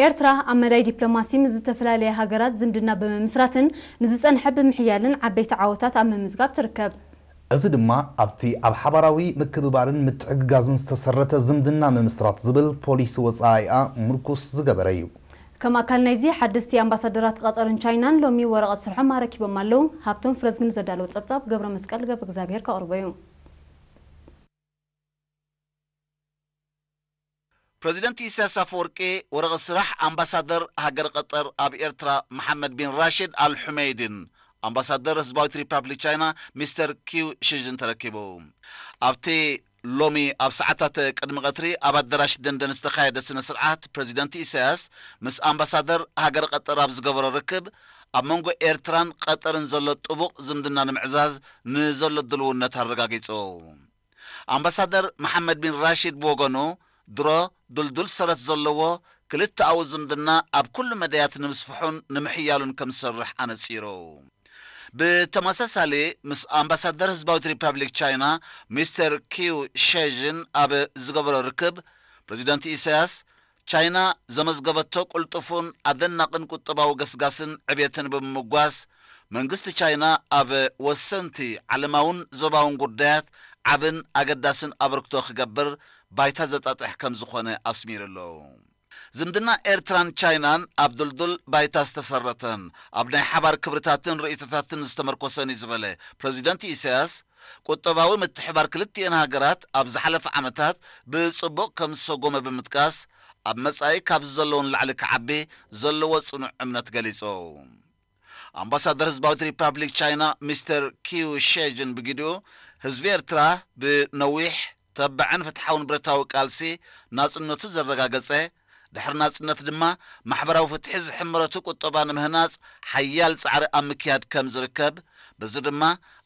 ኤርትራ ኣብ መዳይ ዲፕሎማሲ ምስ ዝተፈላለያ ሃገራት ዝምድና ብምምስራትን ንዝጸንሐ ብምሕያልን ዓበይቲ ዓወታት ኣብ ምምዝጋብ ትርከብ። እዚ ድማ ኣብቲ ኣብ ሓባራዊ ምክብባርን ምትሕግጋዝን ዝተሰረተ ዝምድና ምምስራት ዝብል ፖሊሲ ወጻኢኣ ምርኩስ ዝገበረ እዩ። ከም ኣካል ናይዚ፣ ሓደስቲ ኣምባሳደራት ቐጠርን ቻይናን ሎሚ ወረቐት ስርሖም ኣረኪቦም ኣለዉ። ሃብቶም ፍረዝግን ዘዳለወ ጸብጻብ ገብረ መስቀል ገብረ እግዚኣብሔር ከቕርቦ እዩ። ፕረዚደንት ኢሳያስ ኣፈወርቂ ወረቐት ስራሕ ኣምባሳደር ሃገር ቐጠር ኣብ ኤርትራ መሓመድ ቢን ራሽድ ኣል ሑመይድን ኣምባሳደር ህዝባዊት ሪፓብሊክ ቻይና ሚስተር ኪው ሽዥን ተረኪቡ። ኣብቲ ሎሚ ኣብ ሰዓታት ቅድሚ ቐትሪ ኣብ ኣዳራሽ ደንደን ዝተኻየደ ስነ ስርዓት ፕረዚደንት ኢሳያስ ምስ ኣምባሳደር ሃገር ቐጠር ኣብ ዝገበሮ ርክብ ኣብ መንጎ ኤርትራን ቐጠርን ዘሎ ጥቡቕ ዝምድና ንምዕዛዝ ንዘሎ ድልውነት ኣረጋጊጹ። ኣምባሳደር መሓመድ ቢን ራሺድ ብወገኑ ድሮ ድልዱል ሰረት ዘለዎ ክልተኣዊ ዝምድና ኣብ ኩሉ መዳያት ንምስፍሑን ንምሕያሉን ከም ዝሰርሕ ኣነጺሩ። ብተመሳሳሊ ምስ ኣምባሳደር ህዝባዊት ሪፓብሊክ ቻይና ሚስተር ኪው ሸዥን ኣብ ዝገበሮ ርክብ ፕረዚደንት ኢሳያስ ቻይና ዘመዝገበቶ ቅልጡፉን ኣደናቕን ቁጠባዊ ገስጋስን ዕብየትን ብምምጓስ መንግስቲ ቻይና ኣብ ወሰንቲ ዓለማውን ዞባውን ጉዳያት ዓብን ኣገዳስን ኣበርክቶ ክገብር ባይታ ዘጣጥሕ ከም ዝኾነ ኣስሚሩሉ። ዝምድና ኤርትራን ቻይናን ኣብ ድልዱል ባይታ ዝተሰረተን ኣብ ናይ ሓባር ክብርታትን ርእይቶታትን ዝተመርኮሰን እዩ ዝበለ ፕረዚደንት ኢሳያስ፣ ቁጠባዊ ምትሕባር ክልቲኤን ሃገራት ኣብ ዝሓለፈ ዓመታት ብጽቡቕ ከም ዝሰጎመ ብምጥቃስ፣ ኣብ መጻኢ ካብዚ ዘለዎ ንላዕሊ ክዓቢ ዘለዎ ጽኑዕ እምነት ገሊጹ። ኣምባሳደር ህዝባዊት ሪፓብሊክ ቻይና ሚስተር ኪው ሸጅን ብግዲኡ፣ ህዝቢ ኤርትራ ብነዊሕ፣ ተባዕን ፍትሓውን ብረታዊ ቃልሲ ናጽነቱ ዘረጋገጸ፣ ድሕሪ ናጽነት ድማ ማሕበራዊ ፍትሒ ዝሕመረቱ ቁጠባ ንምህናጽ ሓያል ጻዕሪ ኣብ ምክያድ ከም ዝርከብ፣ በዚ ድማ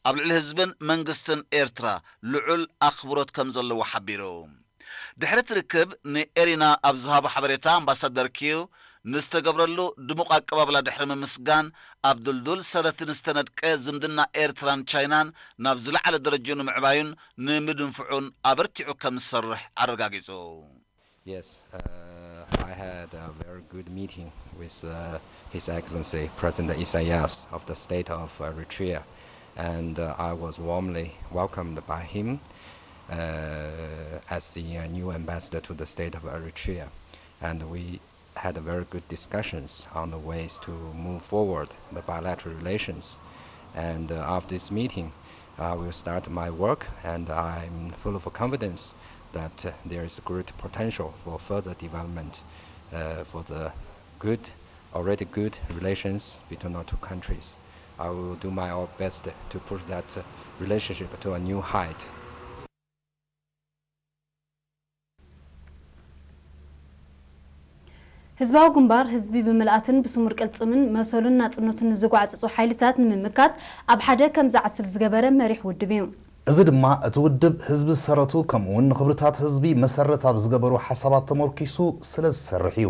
ኣብ ልዕሊ ህዝብን መንግስትን ኤርትራ ልዑል ኣኽብሮት ከም ዘለዎ ሓቢሩ። ድሕሪ እቲ ርክብ ንኤሪና ኣብ ዝሃቦ ሓበሬታ ኣምባሳደር ኪው ንዝተገብረሉ ድሙቕ ኣቀባብላ ድሕሪ ምምስጋን፣ ኣብ ድልዱል ሰረት ንዝተነድቀ ዝምድና ኤርትራን ቻይናን ናብ ዝለዓለ ደረጃኡ ንምዕባዩን ንምድንፍዑን ኣበርቲዑ ከም ዝሰርሕ ኣረጋጊጹ። Yes, uh, I had a very good meeting with uh, His Excellency President Isaias of the State of Eritrea, and uh, I was warmly welcomed by him uh, as the uh, new ambassador to the State of Eritrea. And we had very good discussions on the ways to move forward the bilateral relations. And uh, after this meeting, I will start my work, and I'm full of confidence that uh, there is great potential for further development uh, for the good, already good relations between our two countries. I will do my best to push that uh, relationship to a new height. ህዝባዊ ግንባር ህዝቢ ብምልኣትን ብስሙር ቅልጽምን መሰሉን ናጽነቱን ንዝጓዕጽጹ ሓይልታት ንምምካት ኣብ ሓደ ከም ዝዓስል ዝገበረ መሪሕ ውድብ እዩ። እዚ ድማ እቲ ውድብ ህዝቢ ዝሰረቱ ከምኡውን ንኽብርታት ህዝቢ መሰረት ኣብ ዝገበሩ ሓሳባት ተመርኪሱ ስለ ዝሰርሕ እዩ።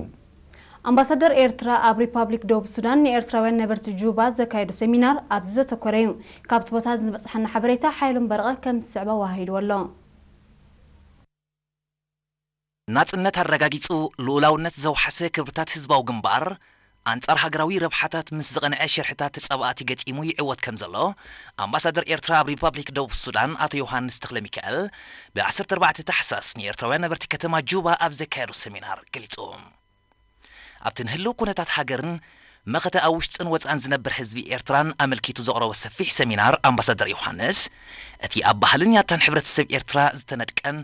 ኣምባሳደር ኤርትራ ኣብ ሪፓብሊክ ደቡብ ሱዳን ንኤርትራውያን ነበርቲ ጁባ ዘካየዶ ሰሚናር ኣብዚ ዘተኮረ እዩ። ካብቲ ቦታ ዝበጽሓና ሓበሬታ ሓይሎም በርቐ ከም ዝስዕብ ኣወሃሂድዎ ኣሎ። ናጽነት ኣረጋጊጹ ልኡላውነት ዘውሓሰ ክብርታት ህዝባዊ ግንባር፣ ኣንጻር ሃገራዊ ረብሓታት ምስ ዝቐንዐ ሸርሕታት ተጻባእቲ ገጢሙ ይዕወት ከም ዘሎ ኣምባሳደር ኤርትራ ኣብ ሪፓብሊክ ደቡብ ሱዳን ኣቶ ዮሃንስ ተኽለሚካኤል ብ ዓሰርተ ኣርባዕተ ታሕሳስ ንኤርትራውያን ነበርቲ ከተማ ጁባ ኣብ ዘካየዶ ሰሚናር ገሊጹ። ኣብቲ ንህልው ኩነታት ሃገርን መኸተ ኣብ ውሽጥን ወጻእን ዝነብር ህዝቢ ኤርትራን ኣመልኪቱ ዘቕረቦ ሰፊሕ ሰሚናር ኣምባሳደር ዮሃንስ፣ እቲ ኣብ ባህልን ያታን ሕብረተሰብ ኤርትራ ዝተነድቀን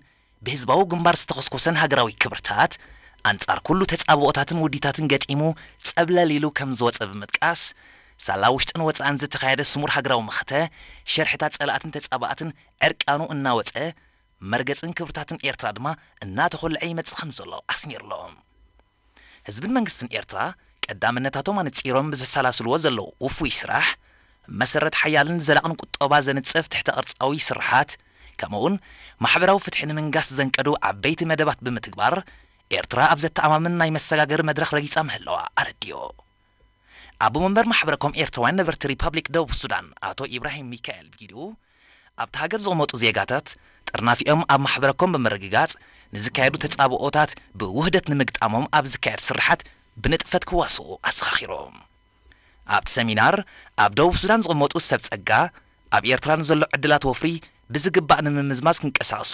ብህዝባዊ ግንባር ዝተኾስኮሰን ሃገራዊ ክብርታት፣ ኣንጻር ኩሉ ተጻብኦታትን ውዲታትን ገጢሙ ጸብለል ኢሉ ከም ዝወጸ ብምጥቃስ፣ ሳላ ውሽጥን ወጻእን ዝተኻየደ ስሙር ሃገራዊ መኸተ፣ ሸርሕታት ጸላእትን ተጻባእትን ዕርቃኑ እናወጸ፣ መርገጽን ክብርታትን ኤርትራ ድማ እናተኾልዐ ይመጽእ ከም ዘሎ ኣስሚርሎም። ህዝብን መንግስትን ኤርትራ ቀዳምነታቶም ኣነጺሮም ብዘሰላስልዎ ዘለዉ ውፉይ ስራሕ፣ መሰረት ሓያልን ዘላቕን ቁጠባ ዘንጽፍ ትሕተ ቅርጻዊ ስርሓት፣ ከምኡውን ማሕበራዊ ፍትሒ ንምንጋስ ዘንቀዱ ዓበይቲ መደባት ብምትግባር፣ ኤርትራ ኣብ ዘተኣማምን ናይ መሰጋገሪ መድረኽ ረጊጻ ምህላዋ ኣረዲኡ። ኣቦ መንበር ማሕበረ ኮም ኤርትራውያን ነበርቲ ሪፓብሊክ ደቡብ ሱዳን ኣቶ ኢብራሂም ሚካኤል ብጊዲኡ፣ ኣብታ ሃገር ዝቕመጡ ዜጋታት ጥርናፊኦም ኣብ ማሕበረ ኮም ብምርግጋጽ፣ ንዝካየዱ ተጻብኦታት ብውህደት ንምግጣሞም ኣብ ዝካየድ ስርሓት ብንጥፈት ክዋስኡ ኣዘኻኺሮም። ኣብቲ ሰሚናር፣ ኣብ ደቡብ ሱዳን ዝቕመጡ ሰብ ጸጋ፣ ኣብ ኤርትራ ንዘሎ ዕድላት ወፍሪ ብዝግባእ ንምምዝማዝ ክንቀሳቐሱ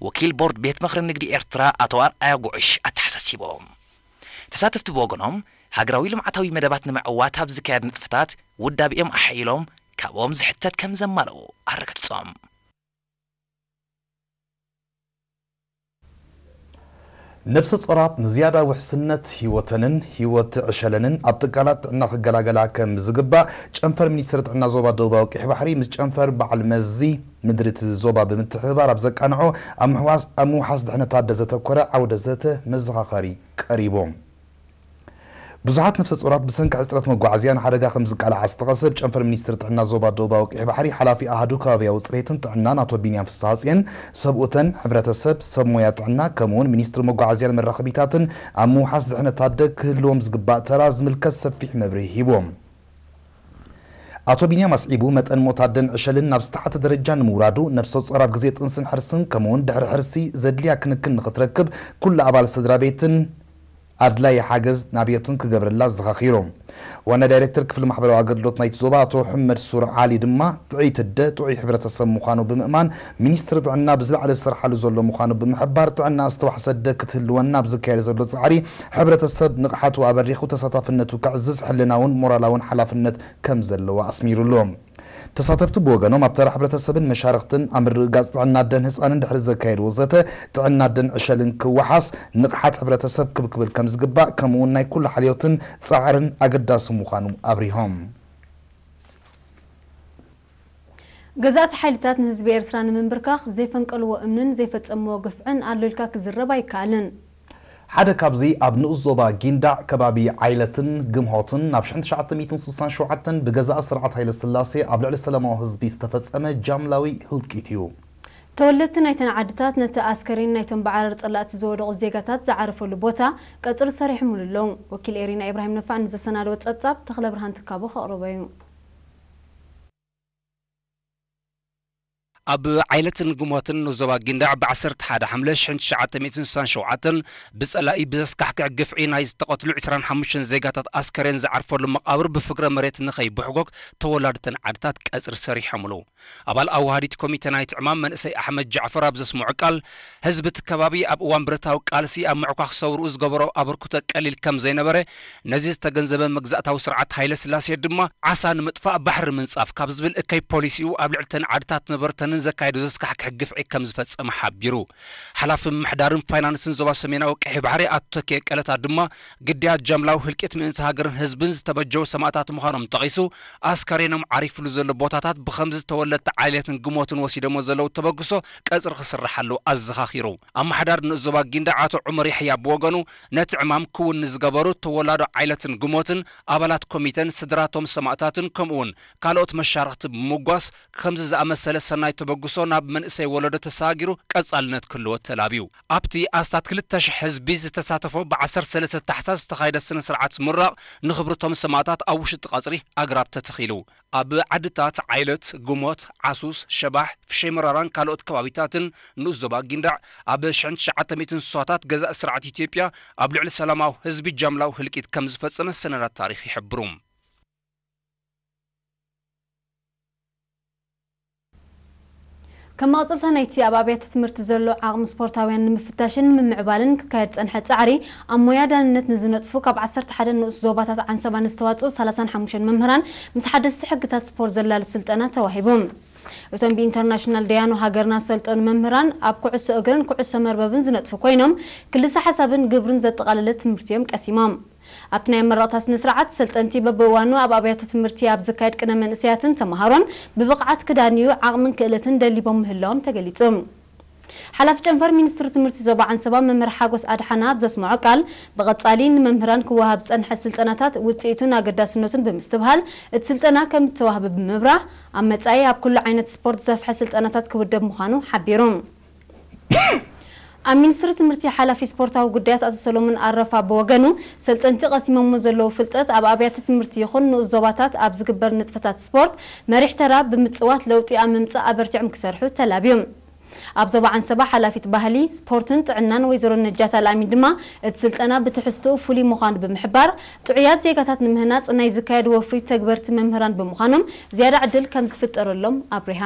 ወኪል ቦርድ ቤት ምኽሪ ንግዲ ኤርትራ ኣቶ ኣርኣያ ጉዕሽ ኣተሓሳሲቦም። ተሳተፍቲ ብወገኖም፣ ሃገራዊ ልምዓታዊ መደባት ንምዕዋት ኣብ ዝካየድ ንጥፈታት ውዳቤኦም ኣሐይሎም ካብኦም ዝሕተት ከም ዘማልኡ ኣረጋጊጾም። ነብሰ ጾራት ንዝያዳ ውሕስነት ህይወተንን ህይወት ዕሸለንን ኣብ ጥቃላት ጥዕና ክገላገላ ከም ዝግባእ ጨንፈር ሚኒስትሪ ጥዕና ዞባ ደቡባዊ ቀይሕ ባሕሪ ምስ ጨንፈር በዓል መዚ ምድሪ እቲ ዞባ ብምትሕብባር ኣብ ዘቃንዖ ኣብ ምሕዋስ-፣ ኣብ ምውሓስ ድሕነት ኣደ ዘተኮረ ዓውደ ዘተ መዘኻኸሪ ቀሪቦም። ብዙሓት ነፍሰ ጾራት ብሰንኪ ሕጽረት መጓዓዝያ ንሓደጋ ከም ዝቃልዓ ዝጠቐሰ ብ ጨንፈር ሚኒስትሪ ጥዕና ዞባ ደቡባዊ ቀይሕ ባሕሪ ሓላፊ ኣሃዱ ከባብያዊ ጽሬትን ጥዕናን ኣቶ ቢንያም ፍስሃጽየን፣ ሰብኡተን፣ ሕብረተሰብ፣ ሰብ ሞያ ጥዕና፣ ከምኡውን ሚኒስትሪ መጓዓዝያን መራኸቢታትን ኣብ ምውሓስ ድሕነት ኣደ ክህልዎም ዝግባእ ተራ ዝምልከት ሰፊሕ መብርሂ ሂቦም። ኣቶ ቢንያም ኣስዒቡ፣ መጠን ሞት ኣደን ዕሸልን ናብ ዝተሓተ ደረጃ ንምውራዱ፣ ነፍሰ ጾር ኣብ ግዜ ጥንስን ሕርስን፣ ከምኡውን ድሕሪ ሕርሲ ዘድልያ ክንክን ንኽትረክብ፣ ኩሉ ኣባል ስድራ ቤትን ኣድላዪ ሓገዝ ናብዮትን ክገብረላ ኣዘኻኺሮም። ዋና ዳይሬክተር ክፍሊ ማሕበራዊ ኣገልግሎት ናይቲ ዞባ ኣቶ ሕመድ ሱር ዓሊ ድማ፣ ጥዕይቲ ኣደ ጥዑይ ሕብረተሰብ ምዃኑ ብምእማን፣ ሚኒስትሪ ጥዕና ብዝላዕሊ ዝሰርሓሉ ዘሎ ምዃኑ ብምሕባር፣ ጥዕና ዝተዋሕሰ ኣደ ክትህልወና ኣብ ዝካየድ ዘሎ ጻዕሪ፣ ሕብረተሰብ ንቕሓቱ ኣበሪኹ ተሳታፍነቱ ከዕዝዝ ሕልናውን ሞራላውን ሓላፍነት ከም ዘለዎ ኣስሚሩሉ። ተሳተፍቲ ብወገኖም፣ ኣብ ተራ ሕብረተሰብን መሻርኽትን ኣብ ምርግጋጽ ጥዕና ኣደን ህጻንን ድሕሪ ዘካየድዎ ዘተ፣ ጥዕና ኣደን ዕሸልን ክወሓስ ንቕሓት ሕብረተሰብ ክብ ክብል ከም ዝግባእ፣ ከምኡውን ናይ ኩሉ ሓልዮትን ጻዕርን ኣገዳሲ ምዃኑ ኣብሪሆም። ገዛእቲ ሓይልታት ንህዝቢ ኤርትራ ንምንብርካኽ ዘይፈንቀልዎ እምንን ዘይፈጸምዎ ግፍዕን ኣሎ ኢልካ ክዝረብ ኣይከኣልን። ሓደ ካብዚ ኣብ ንኡስ ዞባ ጊንዳዕ ከባቢ ዓይለትን ግምሆትን ናብ ሽሕን ትሽዓተ ሚእትን ስሳን ሸውዓተን ብገዛኢ ስርዓት ሃይለ ስላሴ ኣብ ልዕሊ ሰላማዊ ህዝቢ ዝተፈጸመ ጃምላዊ ህልቂት እዩ። ተወለድቲ ናይተን ዓድታት ነቲ ኣስከሬን ናይቶም ብዓረር ጸላእቲ ዝወደቑ ዜጋታት ዝዓረፈሉ ቦታ ቀጽሪ ሰሪሖምሉ ኣለዉ። ወኪል ኤሪና ኢብራሂም ነፋዕ ንዘሰናደወ ጸብጻብ ተኽለ ብርሃን ትካቦ ከቕርቦ እዩ። ኣብ ዓይለትን ግሞትን ንዞባ ጊንዳዕ ብ ዓሰርተ ሓደ ሓምለ ሽሕን ትሽዓተ ሚእትን ስሳን ሸውዓተን ብጸላኢ ብዘስካሕክሕ ግፍዒ ናይ ዝተቐትሉ ዕስራን ሓሙሽተን ዜጋታት ኣስከሬን ዝዓርፈሉ መቓብር ብፍግረ መሬት ንኸይብሕጎግ ተወላድተን ዓድታት ቀጽሪ ሰሪሖምሉ። ኣባል ኣዋሃዲት ኮሚተ ናይቲ ዕማም መንእሰይ ኣሕመድ ጃዕፈር ኣብ ዘስምዖ ቃል፣ ህዝቢ እቲ ከባቢ ኣብ እዋን ብረታዊ ቃልሲ ኣብ ምዕኳኽ ሰውርኡ ዝገበሮ ኣበርክቶ ቀሊል ከም ዘይነበረ፣ ነዚ ዝተገንዘበ መግዛእታዊ ስርዓት ሃይለ ስላሴ ድማ ዓሳ ንምጥፋእ ባሕሪ ምንጻፍ ካብ ዝብል እከይ ፖሊሲኡ ኣብ ልዕሊ ተን ዓድታት ነበርተንን ዘካየዶ ዘስካሕክሕ ግፍዒ ከም ዝፈጸመ ሓቢሩ። ሓላፊ ምምሕዳርን ፋይናንስን ዞባ ሰሜናዊ ቀይሕ ባሕሪ ኣቶ ተኪኤ ቀለታ ድማ ግዳያት ጃምላዊ ህልቂት ምእንቲ ሃገርን ህዝብን ዝተበጀዉ ሰማእታት ምዃኖም ጠቒሱ፣ ኣስከሬኖም ዓሪፍሉ ዘሎ ቦታታት ብኸምዚ ተወለድቲ ዓይለትን ግሞትን ወሲዶሞ ዘለዉ ተበግሶ ቀጽሪ ክስርሓሉ ኣዘኻኺሩ። ኣመሓዳሪ ንኡስ ዞባ ጊንዳዕ ኣቶ ዑመር ያሕያ ብወገኑ፣ ነቲ ዕማም ክውን ንዝገበሩ ተወላዶ ዓይለትን ግሞትን ኣባላት ኮሚተን ስድራቶም ሰማእታትን ከምኡውን ካልኦት መሻርኽቲ ብምምጓስ፣ ከምዚ ዝኣመሰለ ሰናይ ተበግሶ ናብ መንእሰይ ወለዶ ተሰጋጊሩ ቀጻልነት ክህልዎ ተላብዩ። ኣብቲ ኣስታት ክልተ ሽሕ ህዝቢ ዝተሳተፎ ብ ዓሰርተ ሰለስተ ታሕሳስ ዝተኻየደ ስነ ስርዓት ምራቕ ንኽብርቶም ሰማእታት ኣብ ውሽጢ ቀጽሪ ኣግራብ ተተኺሉ። ኣብ ዓድታት ዓይለት፣ ግሞት፣ ዓሱስ፣ ሸባሕ፣ ፍሸይ መራራን ካልኦት ከባቢታትን ንኡስ ዞባ ጊንዳዕ ኣብ ሽሕን ትሽዓተ ሚእትን ስሳታት ገዛእ ስርዓት ኢትዮጵያ ኣብ ልዕሊ ሰላማዊ ህዝቢ ጃምላዊ ህልቂት ከም ዝፈጸመ ሰነዳት ታሪኽ ይሕብሩ። ከም መቐጸልታ ናይቲ ኣብ ኣብያተ ትምህርቲ ዘሎ ዓቕሚ ስፖርታውያን ንምፍታሽን ንምምዕባልን ክካየድ ዝጸንሐ ጻዕሪ፣ ኣብ ሞያ ዳንነት ንዝነጥፉ ካብ ዓሰርተ ሓደ ንኡስ ዞባታት ዓንሰባ ንዝተዋጽኡ ሰላሳን ሓሙሽተን መምህራን ምስ ሓደስቲ ሕግታት ስፖርት ዘላሊ ስልጠና ተዋሂቡ። እቶም ብኢንተርናሽናል ደያኑ ሃገርና ዝሰልጠኑ መምህራን፣ ኣብ ኩዕሶ እግርን ኩዕሶ መርበብን ዝነጥፉ ኮይኖም፣ ክልሰ ሓሳብን ግብርን ዘጠቓለለ ትምህርቲ እዮም ቀሲሞም። ኣብቲ ናይ መረቕታ ስነ ስርዓት፣ ሰልጠንቲ በብእዋኑ ኣብ ኣብያተ ትምህርቲ ኣብ ዝካየድ ቅነ መንእሰያትን ተመሃሮን ብብቕዓት ክዳንዩ ዓቕምን ክእለትን ደሊቦም ምህላዎም ተገሊጹ። ሓላፊ ጨንፈር ሚኒስትሪ ትምህርቲ ዞባ ዓንሰባ መምህር ሓጎስ ኣድሓና ኣብ ዘስምዖ ቃል፣ ብቐጻሊ ንመምህራን ክወሃብ ዝጸንሐ ስልጠናታት ውጽኢቱን ኣገዳስነቱን ብምስትብሃል፣ እቲ ስልጠና ከም እተዋህበ ብምብራህ፣ ኣብ መጻኢ ኣብ ኩሉ ዓይነት ስፖርት ዝሰፍሐ ስልጠናታት ክውደብ ምዃኑ ሓቢሩ። ኣብ ሚኒስትሪ ትምህርቲ ሓላፊ ስፖርታዊ ጉዳያት ኣቶ ሰሎሞን ኣረፋ ብወገኑ፣ ሰልጠንቲ ቀሲሞሞ ዘለዉ ፍልጠት ኣብ ኣብያተ ትምህርቲ ይኹን ንኡስ ዞባታት ኣብ ዝግበር ንጥፈታት ስፖርት መሪሕ ተራ ብምጽዋት ለውጢ ኣብ ምምጻእ ኣበርቲዖም ክሰርሑ ተላብዩ። ኣብ ዞባ ዓንሰባ ሓላፊት ባህሊ፣ ስፖርትን ጥዕናን ወይዘሮ ነጃት ኣልኣሚን ድማ፣ እቲ ስልጠና ብትሕዝትኡ ፍሉይ ምዃኑ ብምሕባር፣ ጥዑያት ዜጋታት ንምህናጽ ናይ ዝካየድ ወፍሪ ተግበርቲ መምህራን ብምዃኖም ዝያዳ ዕድል ከም ዝፍጠረሎም ኣብሪሃ።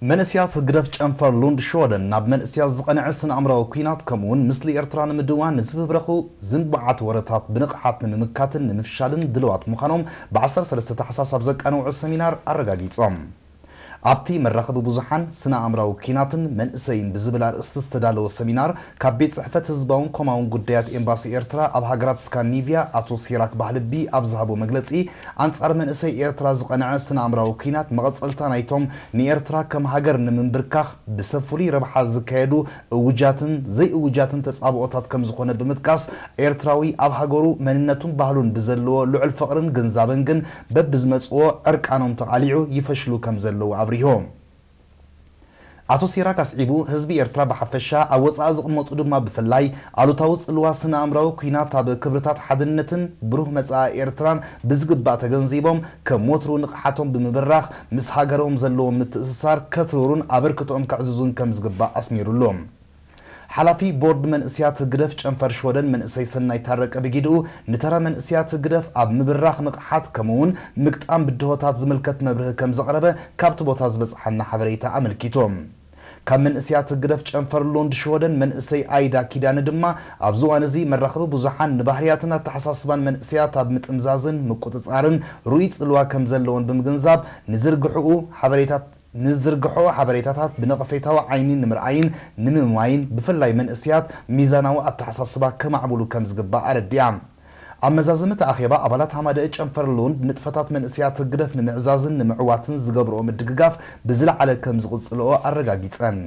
መንእስያት ህግደፍ ጨንፈር ሉንድ ሽወደን ናብ መንእስያት ዝቐንዐ ስነ ኣእምራዊ ኲናት ከምኡውን ምስሊ ኤርትራ ንምድዋን ንዝፍብረኹ ዝንቡዓት ወረታት ብንቕሓት ንምምካትን ንምፍሻልን ድልዋት ምዃኖም ብ ዓሰርተ ሰለስተ ታሕሳስ ኣብ ዘቃንውዑ ሰሚናር ኣረጋጊጾም። ኣብቲ መራኸቢ ብዙሓን ስነ ኣእምራዊ ኲናትን መንእሰይን ብዝብል ኣርእስቲ ዝተዳለወ ሰሚናር ካብ ቤት ጽሕፈት ህዝባውን ኮማውን ጉዳያት ኤምባሲ ኤርትራ ኣብ ሃገራት ስካንዲኒቭያ ኣቶ ሲራክ ባህልቢ ኣብ ዝሃቦ መግለጺ፣ ኣንጻር መንእሰይ ኤርትራ ዝቐንዐ ስነ ኣእምራዊ ኲናት መቐጸልታ ናይቶም ንኤርትራ ከም ሃገር ንምንብርካኽ ብሰብ ፍሉይ ረብሓ ዝካየዱ እውጃትን ዘይእውጃትን ተጻብኦታት ከም ዝኾነ ብምጥቃስ፣ ኤርትራዊ ኣብ ሃገሩ መንነቱን ባህሉን ብዘለዎ ልዑል ፍቕርን ግንዛበን ግን በብዝመጽዎ ዕርቃኖም ተቓሊዑ ይፈሽሉ ከም ዘለዉ ኣብሪሆም። ኣቶ ሲራክ ኣስዒቡ፣ ህዝቢ ኤርትራ ብሓፈሻ፣ ኣብ ወጻኢ ዝቕመጡ ድማ ብፍላይ፣ ኣሉታዊ ጽልዋ ስነ ኣእምራዊ ኲናት ኣብ ክብርታት ሓድነትን ብሩህ መጻኢ ኤርትራን ብዝግባእ ተገንዚቦም፣ ከም ወትሩ ንቕሓቶም ብምብራኽ፣ ምስ ሃገሮም ዘለዎም ምትእስሳር ከትርሩን ኣበርክቶኦም ከዕዝዙን ከም ዝግባእ ኣስሚሩሉ። ሓላፊ ቦርድ መንእስያት ህግደፍ ጨንፈር ሽወደን መንእሰይ ሰናይ ታረቀ ብጊድኡ፣ ንተራ መንእስያት ህግደፍ ኣብ ምብራኽ ንቕሓት ከምኡውን ምግጣም ብድሆታት ዝምልከት መብርሂ ከም ዘቕረበ ካብቲ ቦታ ዝበጽሓና ሓበሬታ ኣመልኪቱ። ካብ መንእስያት ህግደፍ ጨንፈር ሉንድ ሽወደን መንእሰይ ኣይዳ ኪዳነ ድማ፣ ኣብዚ እዋን እዚ መራኸቢ ብዙሓን ንባህርያትን ኣተሓሳስባን መንእስያት ኣብ ምጥምዛዝን ምቁጽጻርን ርኡይ ጽልዋ ከም ዘለዎን ብምግንዛብ፣ ንዝርግሕኡ ሓበሬታት ንዝርግሖ ሓበሬታታት ብነቐፌታዊ ዓይኒ ንምርኣይን ንምምማይን፣ ብፍላይ መንእስያት ሚዛናዊ ኣተሓሳስባ ከማዕብሉ ከም ዝግባእ ኣረዲኣ። ኣብ መዛዘሚ እቲ ኣኼባ፣ ኣባላት ሃማደኢ ጨንፈር ሉንድ ንጥፈታት መንእስያት ህግደፍ ንምዕዛዝን ንምዕዋትን ዝገብርኦ ምድግጋፍ ብዝለዓለ ከም ዝቕጽልኦ ኣረጋጊጸን።